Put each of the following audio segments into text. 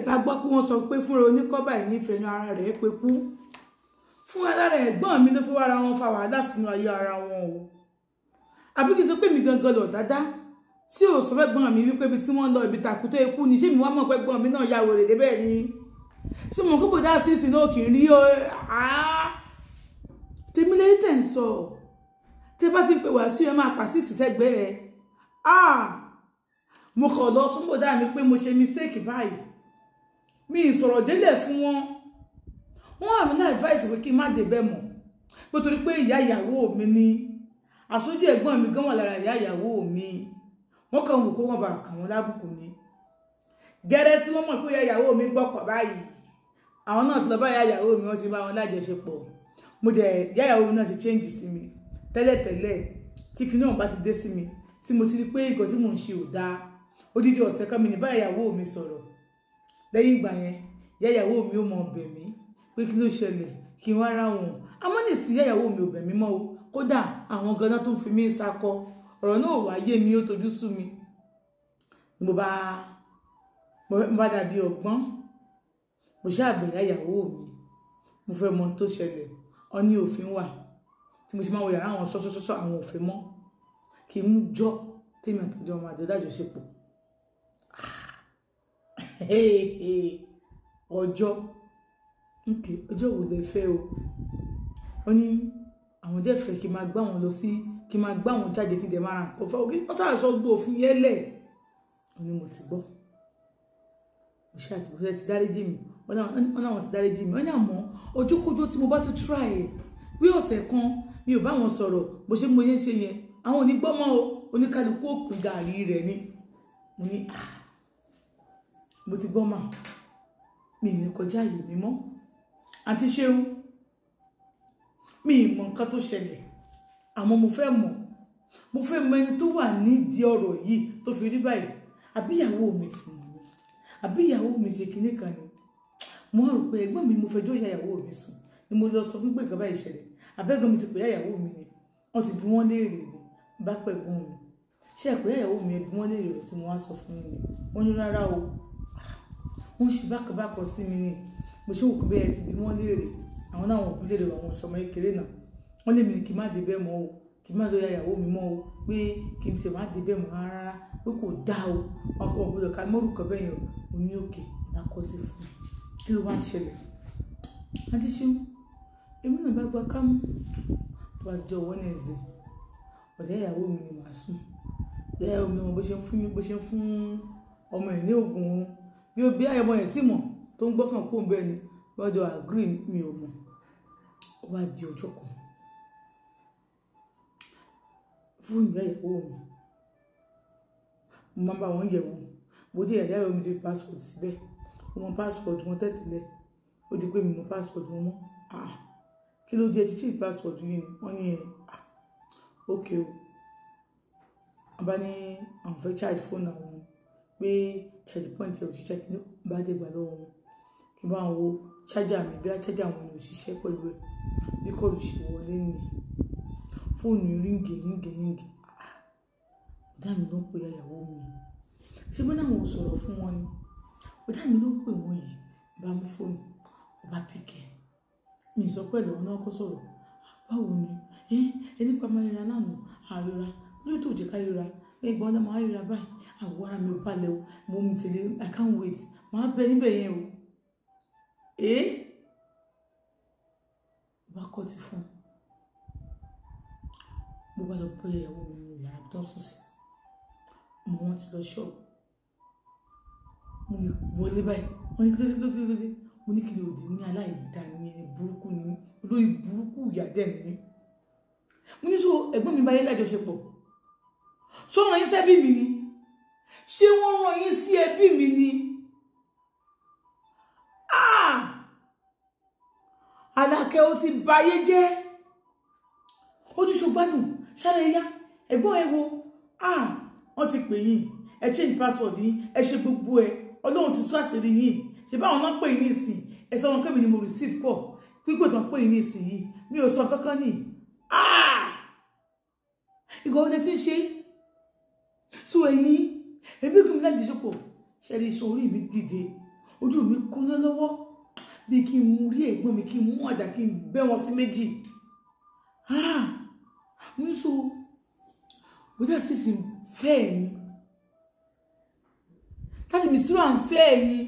bá gbọ́ pé wọ́n sọ pé fúnra oníkọ́bà yìí nífẹ̀ẹ́ ní ara rẹ̀ pé kú. Fún ara rẹ̀ ẹ̀gbọ́n mi ló fi wá ara wọn fa wàhálà sínú ayé ara wọn o. Àbí kí n sọ pé mi gangan lọ dáadáa tí ò sọ fẹ́ gbọ́n mi wípé ibi tí wọ́n lọ ibi tàkútẹ́ ikú ni, ṣé mi wá mọ̀ pé gbọ́n mi náà ya wèrè débẹ̀ ni? Ṣé mo kó bòdá sí ìsìn náà kì í rí o? Tèmi lẹ́yìn tẹ̀ ń sọ, tẹ́ bá ti ń pè wá sí ẹ máa pa sí ìsìsẹ́gbẹ́ ẹ. Mo kàn lọ sún bòdá mi pé mo ṣe mistake báyìí, mi ì sọ̀rọ̀ délẹ̀ fún wọn. Wọ́n àmì náà advice pé kí n má débẹ̀ mọ́, nítorí pé ìyá ìyàwó mi ni àsójú ẹ̀gbọ́n mi gan wà lára ìyá ìyàwó mi. Wọ́n kàn wò kó wọ́n bá kàn wọ́n lábùkù ni. Gẹ́rẹ́ tí wọ́n mọ̀ pé ìyá ìyàwó mi gbọ́kọ̀ báyìí, àwọn náà ti lọ bá ìyá ìyàwó mi, wọ́n ti bá wọn lájọṣepọ̀. Mo dẹ̀ ìyá ìyàwó mi náà ti change sí mi tẹ́lẹ̀tẹ́lẹ̀. Tí kinní ọ̀hún bá ti dé sí mi, tí mo ti rí pé nǹkan tí mò ń ṣe ò dáa, odidi ọ̀sẹ̀ kan mi ní bá ìyàwó mi sọ̀rọ̀. Lẹ́yìn ìgbà yẹn, ìyá ìyàwó mi ò mọ bẹ̀ mí pé kí ló ṣẹlẹ̀, kí n wá ra wọn. Àmọ́ nísìnyí ìyá ìyàwó mi ò bẹ̀ mí mọ́ o. Kódà àwọn ganan tó ń fi mí sakọ, ọ̀rọ̀ náà wá yé mi, ó tojú sú mi. Mo bá dàbí ọgbọ́n, mo ṣàbẹ̀ ìyá ìyàwó mi, mo fẹ́ mọ tó ṣẹlẹ̀. Ọ ní òfin wà tí mo ṣe máa wọ yàrá àwọn sọ́sọ́sọ́sọ́, àwọn òfin mọ́ kí n mú jọ́ tèmi àtọ́jọ́ ọmọ àjọdájọṣepọ̀. Ọjọ́ ọjọ́ wo lẹ fẹ́ o? Ó ní àwọn dẹ̀ fẹ́ kí n máa gbá wọn lọ sí, kí n máa gbá wọn jáde, kí n dẹ̀ máa ra nǹkan fẹ́. Wọ́n sáà sọ gbọ́ òfin yẹn lẹ̀. Ó ní mo ti gbọ́. Mo ṣe àti bùsẹ̀ ti dáríjì mi. Wọ́n náà ti dáríjì mi. Wọ́n ní àmọ́ ojúkójú tí mo bá tún try ẹ̀ bí ọ̀sẹ̀ kan mi ò bá wọn sọ̀rọ̀ bó ṣe mo yẹn ṣe yẹn, àwọn ò ní gbọ́ mọ́ o, oníkálukú òpin gàrí rẹ̀ ni. Mo ní mo ti gbọ́ mà, mi ò ní kọjá àyè mi mọ́. Àǹtí Ṣeun, mi ì mọ nǹkan tó ṣẹlẹ̀, àmọ́ mo fẹ́ mọ̀, mo fẹ́ mọ ẹni tó wà nídìí ọ̀rọ̀ yìí tó fi rí báyìí. Àbí ìyàwó mi fún mi, àbí ìyàwó mi ṣe kinní kan ni. Mo rò pé ẹ̀gbọ́n mi mo fẹjọ́ ìyá ìyàwó mi sùn ni mo lọ sọ fún pé nǹkan báyìí ṣẹlẹ̀. Àbẹ́gbọ́n mi ti pè ìyàwó mi ni, wọ́n ti bi wọ́n léèrè ni. Bá pẹ̀gbọ́n mi, ṣé ẹ pé ìyàwó mi ẹ bi wọ́n léèrè tí mo wá sọ fún mi? Wọ́n ní rárá o, wọ́n ṣe bákanbákan sí mi ni. Mo ṣe òkú bẹ́ẹ̀ ti bi wọ́n léèrè, àwọn náà wọ́n bí léèrè àwọn ọ̀ṣọ́mọ kékeré náà. Wọ́n lé mi ní kí n má débẹ̀ mọ́ o, kí n má lọ ya ìyàwó mi mọ́ o, pé kí n ṣe má débẹ̀ mọ́ rárá, pé kò dáa o, wọn kò gbọdọ̀ ká mọ́rùkọ bẹ́ẹ̀ yẹn o. Mo ní òkè bá kọ́ sí fún mi. Kí ló wá ń ṣẹlẹ̀? Àǹtí Ṣeun, èmi náà bá gba kámú. Tó bá jọ Wednesday, ọ̀dẹ́ ìyàwó mi ni màá sùn. Ìyá ìyàwó mi mọ bó ṣe ń fún mi, bó ṣe ń fún ọmọ ẹ̀ ní oògùn oorun. Bí ó bí ọmọ ẹ̀ sì mọ̀ tó ń gbọ́kàn kó bẹ́ẹ̀ ni, lọ́jọ́ agree mi ò mọ̀. Ó wá di ọjọ́ kan. Fóònù ìyá ìyàwó mi, mo máa ń bá wọn yẹ̀ wò. Mo dé ìyá ìyàwó mi di passport síbẹ̀. Mo mọ passport wọn tẹ́tẹ̀lẹ̀. Ó di pé mi mọ passport wọn mọ́. Kí ló dé ẹ ti change passport yìí ni? Wọ́n ní ẹ okay o. Wọ́n bá ní àwọn fẹ́ charge phone àwọn pé charge point ẹ̀ ò ṣiṣẹ́, kí ló bá dé gbà lọ́wọ́ wọn. Kí n bá wọn wo charger mi, bí charger wọn ò ṣiṣẹ́ pẹ̀lú ẹ̀. Bí kọ́ọ̀lù ṣe wọlé ni fóònù ríǹgì ríǹgì ríǹgì. Ọ̀dà mi ló ń pe ìyàwó mi. Ṣé bọ́dà wọn ò sọ̀rọ̀ fún wọn ni? Ọ̀dà mi ló ń pè wọ́n yìí, bá mú fóònù, ó bá pìkẹ́. Mi sọ pẹ̀lú ọ̀nà ọkọ sọ̀rọ̀. Báwo ni? Ẹni pa máa ríra lánàá, àríra. Lórí tó jẹ́ ká ríra, ẹgbọ́n ọ̀dà máa ríra báyìí. Àwọ̀ ara mi ò balẹ̀ o, mo mi tẹ̀lé, I can't wait. Màá bẹ níbẹ̀ yẹn o. Bá kọ́ ti fún un. Mo bá lọ bọ́ ìyàwó mi nínú yàrá tó ń sùn sí. Mo wọ́n ti lọ ṣọ́ọ̀bù. Mo wọlé báyìí. Wọ́n ní kílódé. Mo ní kí ló dé, ní aláìdáni ní ẹni burúkú ni mí, olórí burúkú ìyá dẹ̀ ni mí. Mo ní sọ ẹ̀gbọ́n mi báyé lájọṣepọ̀. Ṣé wọ́n rán yín sẹ́bí mi ni? Ṣé wọ́n rán yín sí ẹbí mi ni? Àlàkẹ́ ó ti bayé jẹ́. Ojúṣe gbádùn, ṣára ẹ̀yá, ẹ̀gbọ́n ẹ wo. Wọ́n ti pè yín, ẹ change password yín, ẹ ṣe gbogbo ẹ, Ọlọ́run ti tú àṣírí yín. Ṣé báwọn náà pè yín nísìn, ẹ sọ wọn pé mi ni mo receive call, pípò tán pè yín nísìn yìí, mi ò sọ kankan ní. Ìgbà wo ni ti ń ṣe? So ẹ̀yin, ẹbí kí mi láti ṣepọ̀, ṣe rí iṣan orí mi dìde, Ojú mi kúnná lọ́wọ́ bí kí n rí ẹ̀gbọ́n mi kí n mú àdá kí n bẹ́ wọn sí méjì. Mo ní so bóyá sísì fẹ́ ẹ̀yin láti Mistura ń fẹ́ ẹ̀yin,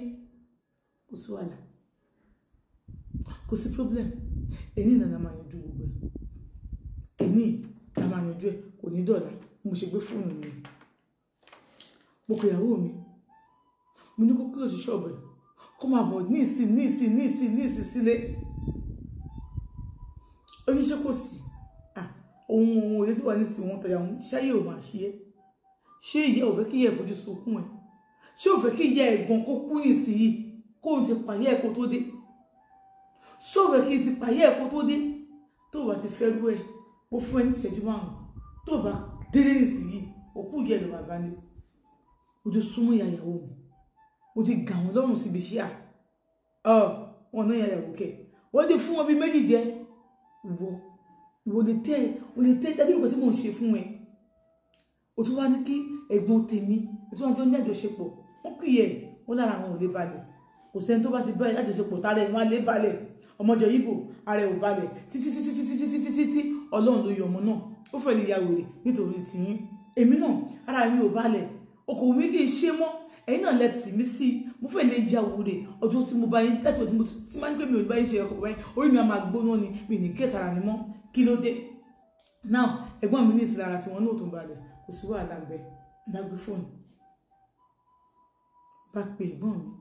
kò sí wàhálà, kò sí problem. Èyí nana máa yanjú gbogbo ẹ̀, èyí la máa yanjú ẹ̀, kò ní dọ̀là. Mo ṣe gbé fóònù mi, mo kọ ìyàwó mi, mo ní kó close ṣọ́ọ̀bù ẹ̀ kó máa bọ̀ ní ìsìn ní ìsìn ní ìsìn ní ìsìn sílé. Oníṣẹ́ kò sí ohun ohun òye tí wà ní ìsìn wọn tọ̀yà òun ṣáyé ò máa ṣe é. Ṣé ìyá ò fẹ́ kí ìyá ẹ̀ fojú sunkún ẹ̀? Ṣé ò fẹ́ kí ìyá ẹ̀ gan kó kú nísìnyí kó o ti pàyẹ́ ẹ̀ kó tó dé? Ṣé ò fẹ́ kí ti pàyẹ́ ẹ̀ kó tó dé? Tó o bá ti fẹ́ rú ẹ̀, ó fún ẹ ní ìṣẹ́jú 5, tó o bá délé nísìnyí òkú ìyá ẹ̀ ló máa bá ní. Mo ti súnmọ́ ìyá ìyàwó mi, mo ti gà wọ́n lọ́rùn síbi iṣẹ́ à wọn náà ìyá ìyàwó kẹ̀ wọ́n ti fún wọn bíi méjì jẹ. Ìwọ ìwọ lè tẹ́ o lè tẹ́ dájú nǹkan tí mò ń ṣe fún ẹ. O tún wá ní kí ẹ̀gbọ́n tèmi o tún wá jọ ní àjọṣepọ̀. Wọ́n kì í ẹ̀ wọ́n lára àwọn ò lè balẹ̀. Kò sẹ́ni tó bá ti bá ẹ lájọṣepọ̀ tara ẹ̀ wọ́n á lè balẹ̀. Ọmọjọ Ìgbò ara ẹ̀ ò balẹ̀ títí títí títí títí títí tí Ọlọ́run ló yọ ọmọ náà. Ó fẹ́ lè ya wèrè nítorí tiyín. Èmi náà ara mi ò balẹ̀, okòwò mi kì í ṣe mọ́. Ẹ̀yin náà lẹ tì mí sí, mo fẹ́ lè ya wèrè. Ọjọ́ tí mo bá yín láti ọdún tí máa ń pè mí ò bá yín ṣe ọkọ̀ báyìí, orí mi á máa gbóná ni, mi ní kẹ́tara mi mọ́. Kí ló dé now? Ẹ̀gbọ́n mi ní ìsìlára tí wọ́n náà tó balẹ̀, kò sí wàhálà ń bẹ. Bá gbé fóònù, bá pe ẹ̀gbọ́n mi,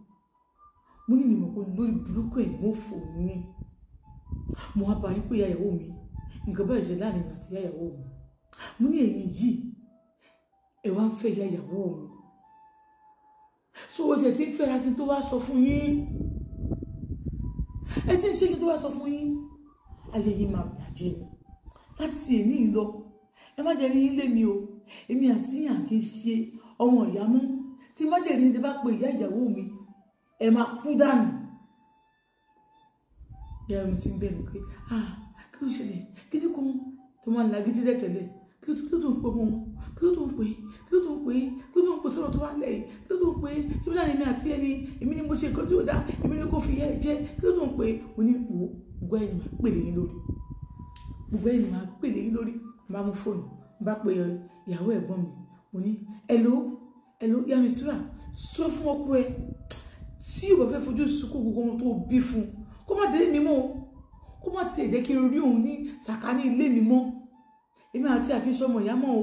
mo ní ìmọ̀ pé lórí burúkú ẹ̀gbọ́n fò ní. Mo wá bá yín pé ìyàwó mi nǹkan bẹ́ẹ̀ ṣe láàrin àti ìyàwó mi. Mo ní ẹ̀yin yìí ẹ̀ wá ń fẹ́ ìyàwó mi, so o tẹ̀ tí ń fẹ́ra kí n tó wá sọ fún yín, ẹ tí ń ṣe kí n tó wá sọ fún yín, ayé yìí máa bàjẹ́ ni láti èní lọ. Ẹ má jẹ́ rí yín lé mi o, èmi àti yín kì í ṣe ọmọ ìyá mọ́. Tí má jẹ́ rí yín tí bá pe ìyá ìyàwó mi, ẹ máa kú dànù. Ìyá mi ti ń bẹ̀ mí pé ah kí ló ṣẹlẹ̀, kí ló kàn tó máa ń la gidi tẹ́tẹ̀lẹ̀, kí ló tó ń pè mọ́, kí ló tó ń pè, kí ló tó ń pè, kí ló tó ń pè sọ̀rọ̀ tó wà lẹ́yìn, kí ló tó ń pè, ṣé bí láàrin mi àti ẹni èmi ni mo ṣe nǹkan tí ó dá, èmi ni kò fi yẹ jẹ, kí ló tó ń pè? Mo ní wò gbogbo ẹ̀yin máa pè lẹ́yìn lórí, gbogbo ẹ̀yin máa pè lẹ́yìn lórí. Bá mú fóònù, bá pe ìyàwó ẹ̀gbọ́n mi, mo ní hello hello ìyá Mistura, sọ fún ọkọ ẹ tí ò bá fẹ́ fojú sunkún gbogbo ohun tó bí fún kó má délé mi mọ́, kó má tiẹ̀ jẹ́ kí n rí òun ní sàkání ilé mi mọ́. Èmi àti àkíńsọmọ ìyá mọ́ o,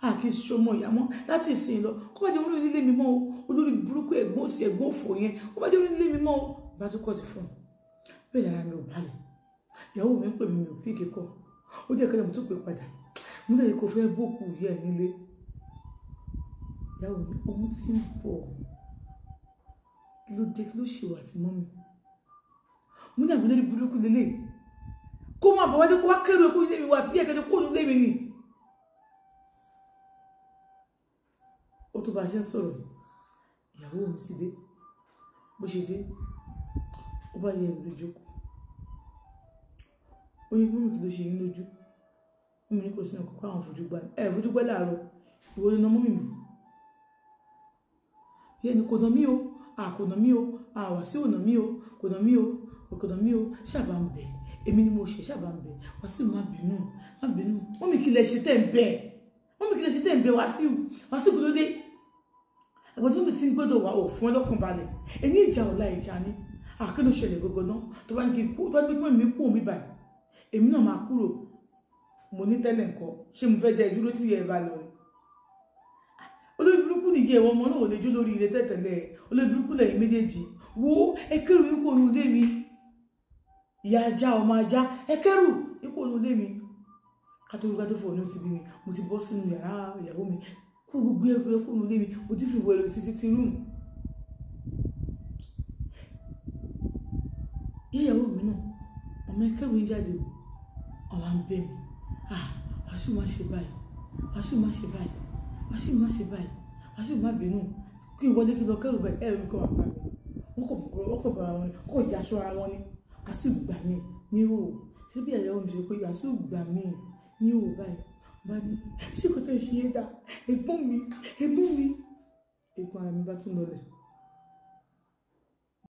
àkíńsọmọ ìyá mọ́ láti ìsìn lọ, kó má jẹ́ òun ní ilé mi mọ́ o. Olórí burúkú ẹ̀gbọ́n òsì ẹ̀gbọ́n òfò yẹn, kó má jẹ́ òun ní ilé mi mọ́ o. Bá tún kọ́ ti fún un bẹ́ẹ̀ lára mi ò balẹ̀. Ìyàwó mi ń pè mí, mi ò píìkì kọ́, ó jẹ́ kẹ́lẹ́ mo tún pè padà, mo lè kó fẹ́ bókù yẹ nílé. Ìyàwó mi òun ti ń bọ̀, kí ló dé, kí ló ṣe wà tí mọ́ mi? Mo ní àbí lórí burúkú lélẹ̀, kó máa bọ̀ wájú kó wá kéré kó lé mi wá sí ẹ̀kẹ́jọ kó lé mi ni. Ó tó bá ṣe ń sọ̀rọ̀, ìyàwó mi ti dé. Bó ṣe dé, ó bá yẹ ìlú jókòó. Ó ní mímú kí ló ṣe yín lójú? Mímú ní kò sí ọkọ̀ kó àwọn fojú gbá ẹ fojú gbá láàárọ̀, ìwọ ló na mọ́ mímú. Ìyẹn ni kò nà mí o, à kò nà mí o, à wà sí ò nà mí o, kò nà mí o, kò nà mí o, ṣàbà ń bẹ̀, èmi ni mo ṣe ṣàbà ń bẹ̀, Wàsíù má bínú, má bínú. Mọ́mì kí lẹ ṣe tẹ̀ ń bẹ̀, mọ́mì kí lẹ ṣe tẹ̀ ń bẹ̀ Wàsíù, Wàsíù kí ló dé? Àgbàdo mọ́mì ti ń gbọ́dọ̀ wà ò fún ọlọ́kàn balẹ̀, ẹni ìjà ọ̀la ìjà ni, àkí ló ṣẹlẹ̀ gbogbo náà tó bá ní kí n kú, tó bá ní pé mi kú òun bíbáyìí, èmi náà máa kúrò. Mo ní tẹ́lẹ̀ nǹkan, ṣé mo fẹ́ jẹ́ dúró tí ìyá ẹ bá lọ? Olórí burúkú nìyí ẹ̀wọ̀n ọmọ náà ò lè jó lórí ilé tẹ́tẹ̀lẹ̀, olórí burúkú lẹ́yìn méjèèjì. Wo ẹ kẹ́rù yín kó nu ilé mi, ìyá ajá ọmọ ajá, ẹ kẹ́rù yín kó nu ilé mi. Kátó kátó fò ní ti bí mi, mo ti bọ́ sínú yàrá ìyàwó mi, kó gbogbo ẹrù ẹ kó nu ilé mi, mo ti fi wọ ẹrù sí títí rúùmù. Ìyàwó mi náà ọmọ ẹ kẹ́rù yín jáde o, ọ̀wá ń bẹ̀ mí, ah Wàsíù má ṣe báyìí, Wàsíù má ṣe báyìí, Wàsíù má ṣe báyìí, Wàsíù má bínú, kí ìwọlé kí lọ kẹ́rù báyìí, ẹ̀rù mi kọ́ wà bá mi. Wọ́n kò wọ́n kò bára wọn ni, kò jà aṣọ ara wọn ni. Wàsíù gbà mí ní òwò, ṣé bí ìyàwó mi ṣe pé Wàsíù gbà mí ní òwò báyìí, bá ní ṣé kò tẹ̀ ṣe é dá, ẹ̀gbọ́n mi, ẹ̀gbọ́n mi, ẹ̀gbọ́n ara mi bá tún lọlẹ̀.